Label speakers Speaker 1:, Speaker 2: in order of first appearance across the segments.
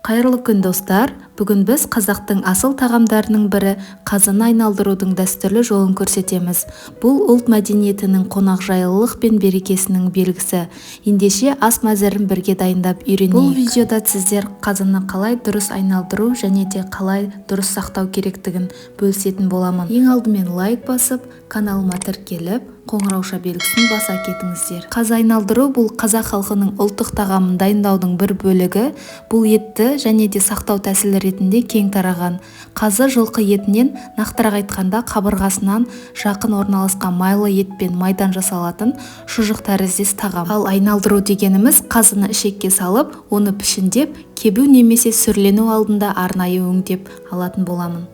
Speaker 1: Қайырлы күн, достар! Бүгін біз қазақтың асыл тағамдарының бірі қазыны айналдырудың дәстүрлі жолын көрсетеміз. Бұл ұлт мәдениетінің, қонақжайлылық пен берекесінің белгісі. Ендеше, ас мәзірін бірге дайындап үйренейік. Бұл видеода сіздер қазыны қалай дұрыс айналдыру және де қалай дұрыс сақтау керектігін бөлісетін боламын. Ең алдымен лайк басып, каналыма тіркеліп, қоңырауша белгісін баса кетіңіздер. Қазы айналдыру — бұл қазақ халқының ұлттық тағамын дайындаудың бір бөлігі. Бұл етті және де сақтау тәсілі ретінде кең тараған. Қазы жылқы етінен, нақтырақ айтқанда, қабырғасынан жақын орналасқан майлы ет пен майдан жасалатын шұжық тәріздес тағам. Ал айналдыру дегеніміз — қазыны ішекке салып, оны пішіндеп, кебу немесе сүрлену алдында арнайы өңдеп алатын боламын.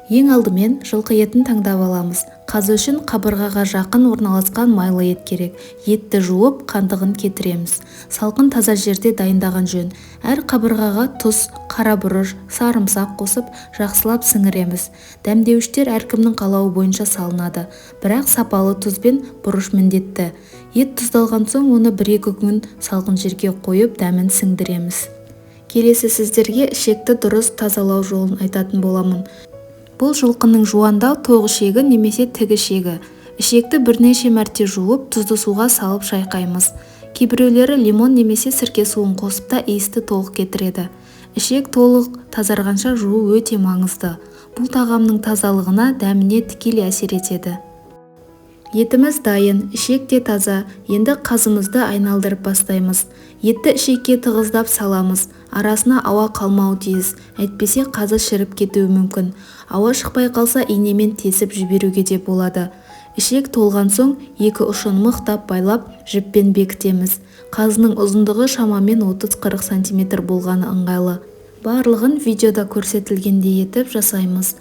Speaker 1: Ең алдымен жылқы етін таңдап аламыз. Қазы үшін қабырғаға жақын орналасқан майлы ет керек. Етті жуып, қандығын кетіреміз. Салқын, таза жерде дайындаған жөн. Әр қабырғаға тұз, қара бұрыш, сарымсақ қосып, жақсылап сіңіреміз. Дәмдеуіштер әркімнің қалауы бойынша салынады, бірақ сапалы тұз бен бұрыш міндетті. Ет тұздалған соң, оны 1-2 күн салқын жерге қойып, дәмін сіңдіреміз. Келесі сіздерге ішекті дұрыс тазалау жолын айтатын боламын. Бұл жылқының жуандау тоқ ішегі немесе тік ішегі. Ішекті бірнеше мәрте жуып, тұзды суға салып шайқаймыз. Кейбіреулері лимон немесе сірке суын қосып та иісті толық кетіреді. Ішек толық тазарғанша жуу өте маңызды. Бұл тағамның тазалығына, дәміне тікелей әсер етеді. Етіміз дайын, ішек те таза. Енді қазымызды айналдырып бастаймыз. Етті ішекке тығыздап саламыз. Арасына ауа қалмауы тиіс, әйтпесе қазы шіріп кетуі мүмкін. Ауа шықпай қалса, инемен тесіп жіберуге де болады. Ішек толған соң, екі ұшын мықтап байлап, жіппен бекітеміз. Қазының ұзындығы шамамен 30-40 сантиметр болғаны ыңғайлы. Барлығын видеода көрсетілгендей етіп жасаймыз.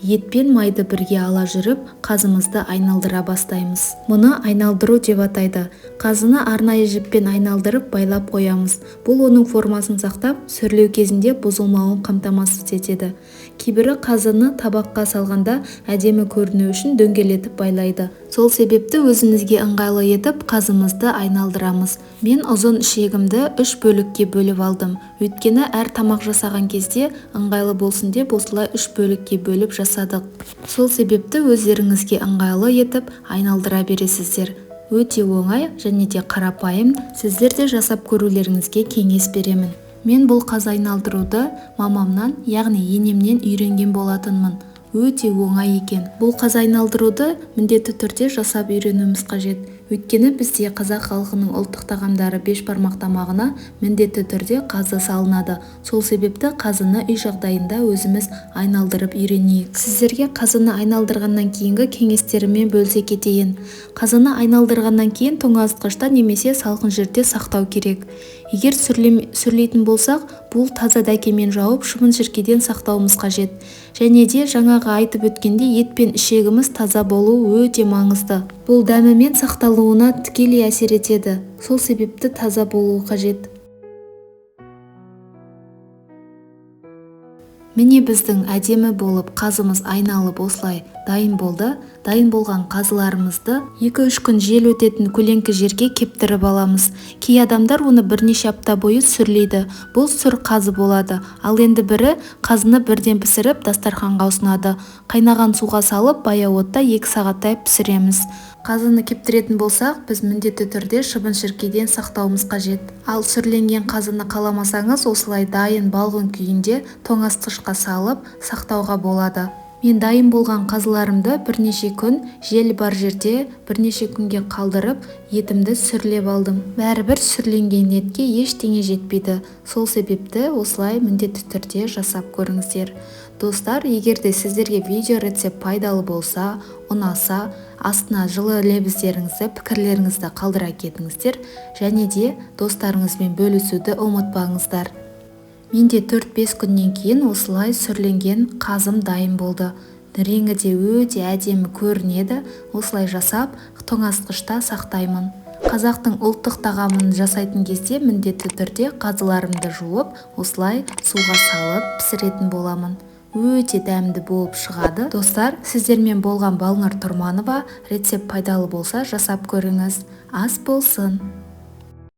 Speaker 1: Ет пен майды бірге ала жүріп, қазымызды айналдыра бастаймыз. Мұны айналдыру деп атайды. Қазыны арнайы жіппен айналдырып, байлап қоямыз. Бұл оның формасын сақтап, сүрлеу кезінде бұзылмауын қамтамасыз етеді. Кейбірі қазыны табаққа салғанда әдемі көріну үшін дөңгелетіп байлайды. Сол себепті өзімізге ыңғайлы етіп қазымызды айналдырамыз. Мен ұзын ішегімді үш бөлікке бөліп алдым. Өйткені әр тамақ жасаған кезде ыңғайлы болсын деп, осылай үш бөлікке бөліп жасадық. Сол себепті өздеріңізге ыңғайлы етіп айналдыра бересіздер. Өте оңай және де қарапайым. Сіздер де жасап көрулеріңізге кеңес беремін. Мен бұл қазы айналдыруды мамамнан, яғни енемнен үйренген болатынмын. Өте оңай екен. Бұл қазы айналдыруды міндетті түрде жасап үйренуіміз қажет. Өйткені бізде қазақ халқының ұлттық тағамдары бешбармақ тамағына міндетті түрде қазы салынады. Сол себепті қазыны үй жағдайында өзіміз айналдырып үйренейік. Сіздерге қазыны айналдырғаннан кейінгі кеңестеріммен бөлісе кетейін. Қазыны айналдырғаннан кейін тоңазытқышта немесе салқын жерде сақтау керек. Егер сүрлейтін болсақ, бұл таза дәкемен жауып, шыбын-шіркейден сақтауымыз қажет. Және де жаңағы айтып өткендей, ет пен ішегіміз таза болуы өте маңызды. Бұл дәмі мен сақталуына тікелей әсер етеді. Сол себепті таза болуы қажет. Міне, біздің әдемі болып қазымыз айналып, осылай дайын болды. Дайын болған қазыларымызды 2-3 күн жел өтетін көлеңкі жерге кептіріп аламыз. Кей адамдар оны бірнеше апта бойы сүрлейді. Бұл сүр қазы болады. Ал енді бірі қазыны бірден пісіріп, дастарханға ұсынады. Қайнаған суға салып, баяу отта 2 сағаттай пісіреміз. Қазыны кептіретін болсақ, біз міндетті түрде шыбын-шіркейден сақтауымыз қажет. Ал сүрленген қазыны қаламасаңыз, осылай дайын балғын күйінде тоңазытқышқа салып, сақтауға болады. Мен дайын болған қазыларымды бірнеше күн жел бар жерде бірнеше күнге қалдырып, етімді сүрлеп алдым. Бәрібір сүрленген етке ештеңе жетпейді. Сол себепті осылай міндетті түрде жасап көріңіздер. Достар, егер де сіздерге видео рецепт пайдалы болса, ұнаса, астына жылы лебіздеріңізді, пікірлеріңізді қалдыра кетіңіздер және де достарыңызбен бөлісуді ұмытпаңыздар. Менде 4-5 күннен кейін осылай сүрленген қазым дайын болды. Реңі де өте әдемі көрінеді. Осылай жасап, тоңазытқышта сақтаймын. Қазақтың ұлттық тағамын жасайтын кезде міндетті түрде қазыларымды жуып, осылай суға салып пісіретін боламын. Өте дәмді болып шығады. Достар, сіздермен болған Балнұр Тұрманова. Рецепт пайдалы болса, жасап көріңіз. Ас болсын!